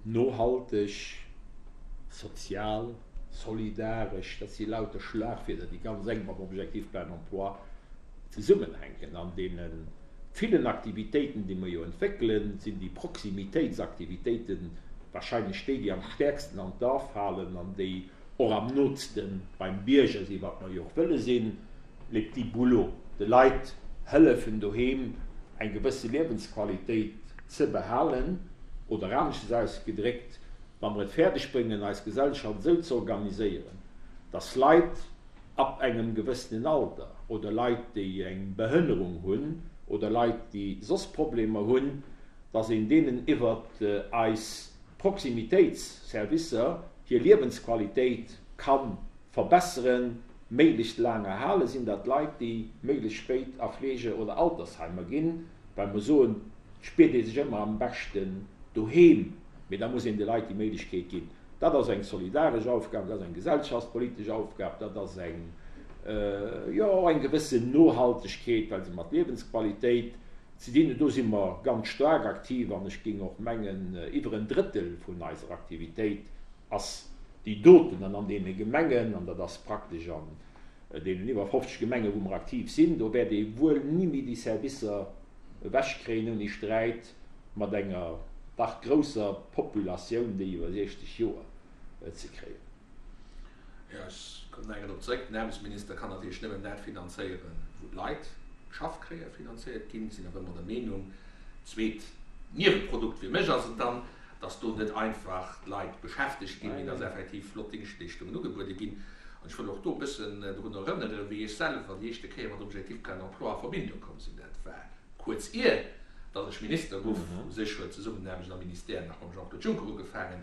Nohalteg, sozial, solidaresch, dat si lauter Schlagwierder, déi ganz enk mam Objectif plein emploi zesummenhänken. An deene villen Aktivitéiten, déi mer jo entwéckelen, sinn déi Proximitéitsaktivitéite wahrscheinlech déi, déi am stäerksten an d'A falen an déi och am nootste beim Bierger sinn, wat mer jo och wëlle sinn, les petits boulots, de Leit hëllefen doheem eng gewësse Liewensqualitéit ze behalen, oder aneschters ausgedréckt, wa mer et fäerdeg bréngen, eis Gesellschaft esou ze organiséieren, dass Leit ab engem gewëssenen Alter oder Leit, déi eng Behënnerung hunn oder Leit, déi soss Problemer hunn, dass een deenen iwwert eis Proximitéitsservicer hir Liewensqualitéit ka verbesseren, méiglechst laang erhalen, sinn dat Leit, déi méiglechst spéit a Fleege oder Altersheimer ginn, well mer soen, et spiert ee sech ëmmer am beschten doheem, mee da muss een de Leit déi Méiglechkeet ginn. Dat ass eng solidaresch Aufgab, dat ass eng gesellschaftspolitesch Aufgab, dat ass eng, jo, och eng gewëssen Nohaltegkeet, well se mat Liewensqualitéit ze dinn huet. Do si mer ganz staark aktiv an ech géing och mengen, iwwer en Drëttel vun eiser Aktivitéit ass déi doten. An an deene Gemengen, an dat ass praktesch an deenen iwwer 50 Gemengen, wou mer aktiv sinn, do wäert ee wuel ni méi déi Servicer ewechkréien ouni Sträit mat enger dach grousser Populatioun, déi iwwer 60 Joer, ze kréien. Jo, ech kommen nach eng Kéier drop zréck. Den Aarbechtsminister kann natierlech nëmmen dat finanzéieren, wou d'Leit Schaff kréien, finanzéiert ginn. Ech sinn awer ëmmer der Meenung, zweet Nieweprodukt fir mech ass et dann, dass do net einfach d'Leit beschäftegt ginn, mee dass effektiv flott Dingschtleeschtungen ugebuede ginn. An ech wëll och do e bëssen drun erënneren, wéi ech selwer déi éischte Kéier mat Objectif plein emploi a Verbindung komm sinn. Dat war kuerz ier dass ech Minister gouf. U sech huet d'Zesummenaarbecht am Ministère nach mam Jean-Claude Juncker ugefaangen,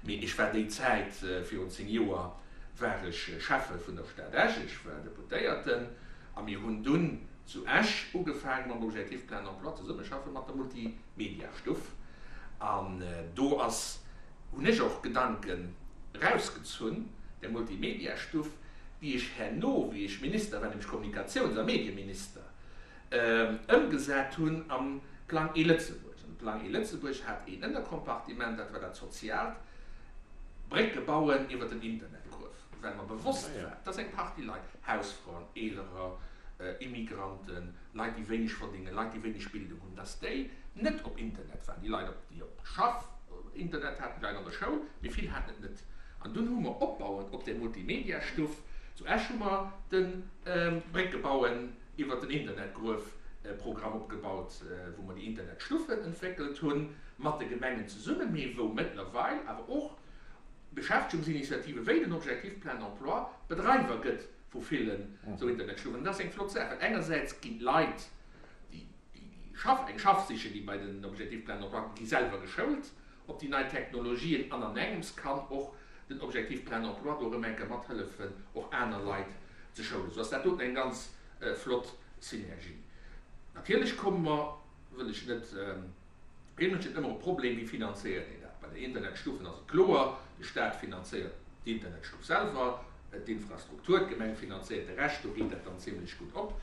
mee ech war déi Zäit, virun 10 Joer, war ech Schäffe vun der Stad Esch, ech war Deputéierten a mir hunn dunn zu Esch ugefaangen mam Objectif plein emploi zesummeschaffe mat der Multimediastuff an do ass, hunn ech och Gedanken erausgezunn, der Multimediastuff, déi ech herno, wéi ech Minister war, nämlech Kommunikatiouns a Medieminister, ëmgesat hunn am Plang e-Lëtzebuerg. An de Plang e-Lëtzebuerg hat een Ënnerkompartiment, dat war dat Soziaalt, Brécke bauen iwwer den Internetgruef, well mer bewosst war, dass eng Partie Leit, Hausfraen, Eelerer, Immigranten, Leit, déi wéineg verdéngen, Leit, déi wéineg Bildung hunn, dass déi net op Internet waren. Déi Leit, déi op Schaff Internet haten, déi Leit an der Schoul, mee vill haten et net. An dunn hu mer opbauend op där Multimedia-Stuff, zu Esch hu mer de Brécke bauen iwwert den Internetgruef-Programm opgebaut, wou mer déi Internetstuffen entwéckelt hunn, mat de Gemengen zesummen, mee wou mëttlerweil awer och Beschäftegungsinitiative wéi den Objectif plein emploi Bedreiwer gëtt vu villen esou Internetstufen. Dat ass eng flott Saach, well engersäits ginn d'Leit, déi Schaff, eng Schaff sichen, déi bei den Objectif plein emploi gi selwer geschoult op déi nei Technologien an an engems kann och den Objectif plein emploi do erëm eng Kéier mathëllefen, och aner Leit ze schoulen. Sou ass dat doten eng ganz flott Synergie. Natierlech komme mer, wëll ech net Heemlech huet ëmmer e Problem, wéi finanzéiert een dat? Bei den Internetstuffen ass et kloer, de Staat finanzéiert d'Internetstuff selwer, d'Infrastruktur, d'Gemeng finanzéiert de Rescht, do geet dat dann zimlech gutt op.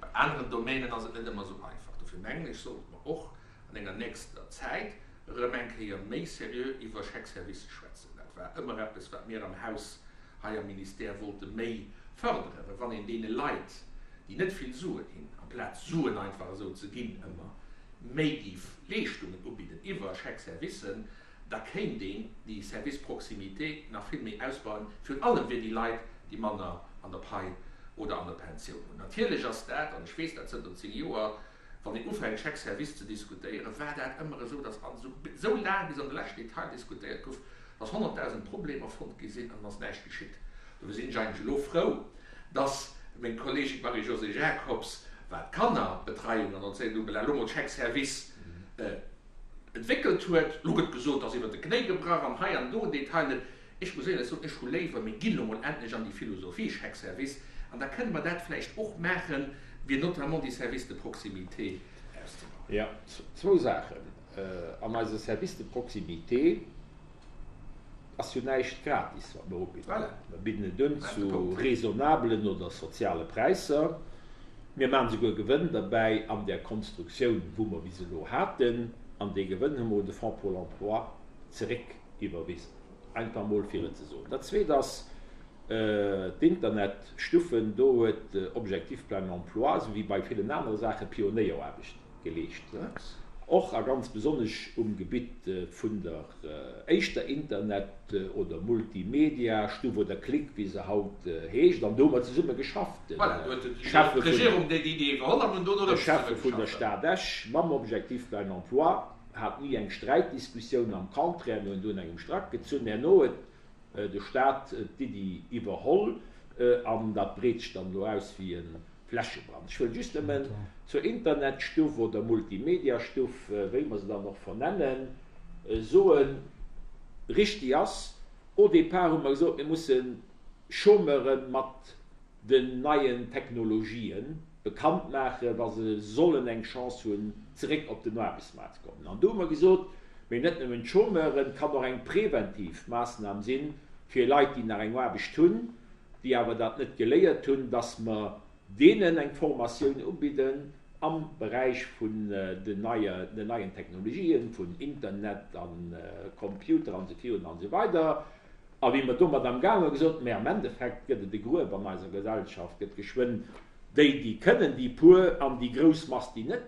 Bei aneren Domänen ass et net ëmmer esou einfach. Dofir mengen ech, sollte mer och an enger nächster Zäit erëm eng Kéier méi seriö iwwer Chèque-servicë schwätzen. Dat war ëmmer eppes, wat mir am Haus hei am Ministère wollte méi fërderen, well wann een deene Leit, déi net vill Suen hinn, amplaz Suen einfach esou ze ginn, ëmmer méi géif Leeschtungen ubidden iwwer Chèque-servicen, da kéint een déi Services proximité nach vill méi ausbauen, virun allem fir déi Leit, déi manner an der Pai oder an der Pensioun hunn. Natierlech ass dat, an ech weess dat zënter 10 Joer, wann een ufänkt Chèque-service ze diskutéieren, war dat ëmmer esou, datt esou laang bis an de leschten Detail diskutéiert gouf, datt 100.000 Problemer fonnt gi sinn an et ass näischt geschitt. Dofir sinn ech eigentlech elo frou, datt meng Kolleegin d'Marie-Josée Jacobs, wat d'Kannerbetreiung an Erzéiung ubelaangt, elo mol Chèque-service entwéckelt huet. Elo gëtt gesot, et ass iwwert de Knéi gebrach an hei an do en Detail net. Ech muss éierlech soen, ech hu léiwer, mir ginn elo mol endlech an déi Philosophie Chèque-service an da kënne mer dat vläicht och maachen, fir notamment déi Services de proximité auszebauen. Jo, zwou Saachen. An eise Service de proximité ass jo näischt gratis, wat mer ubidden. Mer bidden et un zu raisonnablen oder soziale Präisser. Mir maachen souguer Gewënn derbäi an där Konstruktioun, wou mer bis elo haten. An dee Gewënn hu mer un de Fonds pour l'emploi. zeréck iwwerwisen. Einfach mol fir et ze soen. Dat Zweet ass d'Internetstuffen. Do huet Objectif Plein Emploi, esou wéi bei villen anere Saachen, Pionéieraarbecht geleescht. Och a ganz besonnesch um Gebitt vun der éischter Internet oder Multimedia-Stuff oder Clique, wéi se haut heescht. An do hu mer zesumme geschafft, de Schäffe vun der Stad Esch mam Objectif Plein Emploi hat ni eng Sträitdiskussioun, am Contraire, mir hunn do un engem Strack gezunn. Herno huet de Staat d'Iddi iwwerholl an dat breet sech dann elo aus wéi e Fläschebrand. Ech wëll just nëmmen zur Internetstuff oder Multimediastuff, wéi mer se dann och vernennen, soen, Richtig ass, au départ hu mer gesot, mir musse Chômeure mat den neien Technologië bekannt maachen, wa se sollen eng Chance hunn, zeréck op den Aarbechtsmaart ze kommen. An do hu mer gesot, mee net nëmmen d'Chômeuren, et kann och eng preventiv Maassnam sinn, fir Leit, déi nach eng Aarbecht hunn, déi awer dat net geléiert hunn, dass mer deenen eng Formatioun ubidden am Beräich vun den neien Technologien, vun Internet a Computer an esou virun an esou weider. A wéi mer domat am gaang hu gesot, mä am Endeffekt gëtt et e Gruef an eiser Gesellschaft, gëtt geschwënn déi, déi kënnen, déi puer, an déi grouss Mass, déi net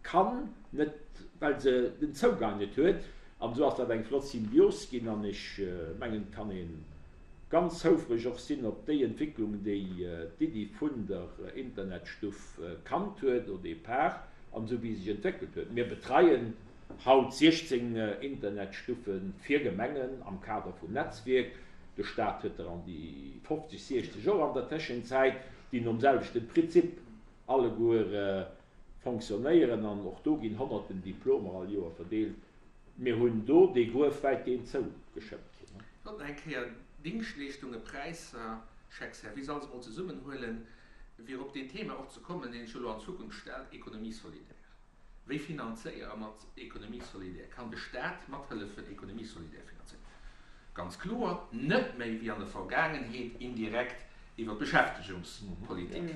kann, net well se den Zougang net huet. An esou ass dat eng flott Symbios ginn. An ech mengen, et kann ee ganz houfreg och sinn op déi Entwicklung, déi d'Iddi vun der Internetstuff kannt huet au départ an esou wéi se sech entwéckelt huet. Mir betreien Haut 16 Internetstuffe fir Gemengen am Kader vum Netzwierk. De Staat huet der an déi 50, 60 och an der Tëschenzäit, déi nom selwechten Prinzip alleguer fonctionnéieren. An och do ginn honnerten Diplomer all Joer verdeelt. Mir hunn do dee Gruef wäitgehend zougeschëppt. Sollt nach eng Kéier Dingschtleeschtunge, Präisser, Chèque service, alles emol zesummenhuelen, fir op deen Thema och ze kommen, deen sech elo an Zukunft stellt, Économie solidaire. Wéi finanzéiere mer d'Économie solidaire? Kann de Staat mathëllefen Économie solidaire finanzéieren? Ganz kloer net méi wéi an der Vergaangenheet indirekt iwwer d'Beschäftegungspolitik.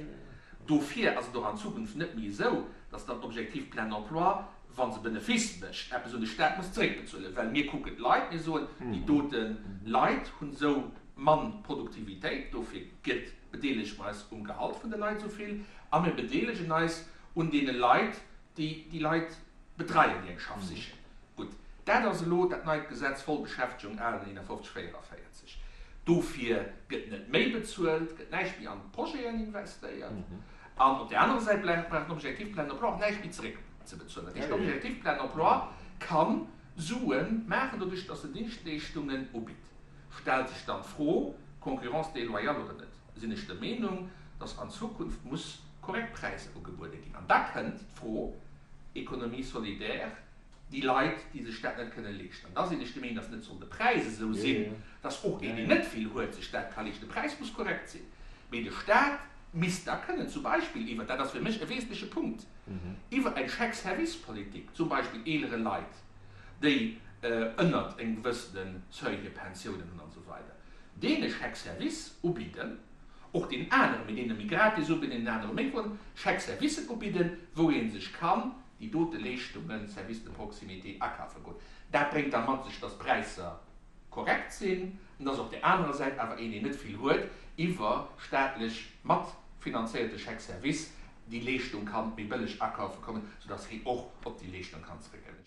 Dofir ass et och an Zukunft net méi esou, dass dann Objectif plein emploi, wa se Benefice mécht, eppes un de Staat muss zeréckbezuelen, well mir kucken d'Leit, mir soen, déi dote Leit hunn esou mann Produktivitéit, dofir gëtt, bedeelege mer eis um Gehalt vun de Leit esou vill a mir bedeelegen eis un deene Leit, déi déi Leit betreien, déi eng Schaff sichen. Gutt, dat ass elo dat neit Gesetz, Vollbeschäftegung, 51 44. Dofir gëtt net méi bezuelt, gëtt näischt méi an d'Projeten investéiert. An op där anerer Säit brauch den Objectif plein emploi och näischt méi zeréckzebezuelen. Dat heescht, den Objectif plein emploi ka Sue maachen, doduerch datt en Dingschtleeschtungen ubitt. Stellt sech dann d'Fro, Concurrence déloyale oder net? Sinn ech der Meenung, datt an Zukunft muss korrekt Präisser ugebuede ginn. An da kënnt d'Fro, Économie solidaire, déi Leit, déi sech dat net kënne leeschten. An da sinn ech der Meenung, datt net soll de Präis esou sinn, datt och een, deen net vill huet, sech dat ka leeschten. De Präis muss korrekt sinn. Mee de Staat misst da kënnen zum Beispill iwwer, dat ass fir mech e wesentleche Punkt, iwwer eng Chèque-service-Politik zum Beispill eelere Leit, déi ënnert engem gewëssene Seuil hir Pensiounen hunn an esou weider, deene Chèque-service ubidden. och deenen aneren, mee deene méi gratis ubidden, deenen anere méi won, Chèque-servicen ubidden, wou ee sech kann déi dote Leeschtungen, Services de proximité, akafe goen. Dat bréngt da mat sech, dass d'Präisser korrekt sinn an dass op där anerer Säit awer een, deen net vill huet, iwwer staatlech matfinanzéierte Chèque-service déi Leeschtung kann méi bëlleg akafe kommen, soudass heen och op déi Leeschtung kann zeréckgräifen.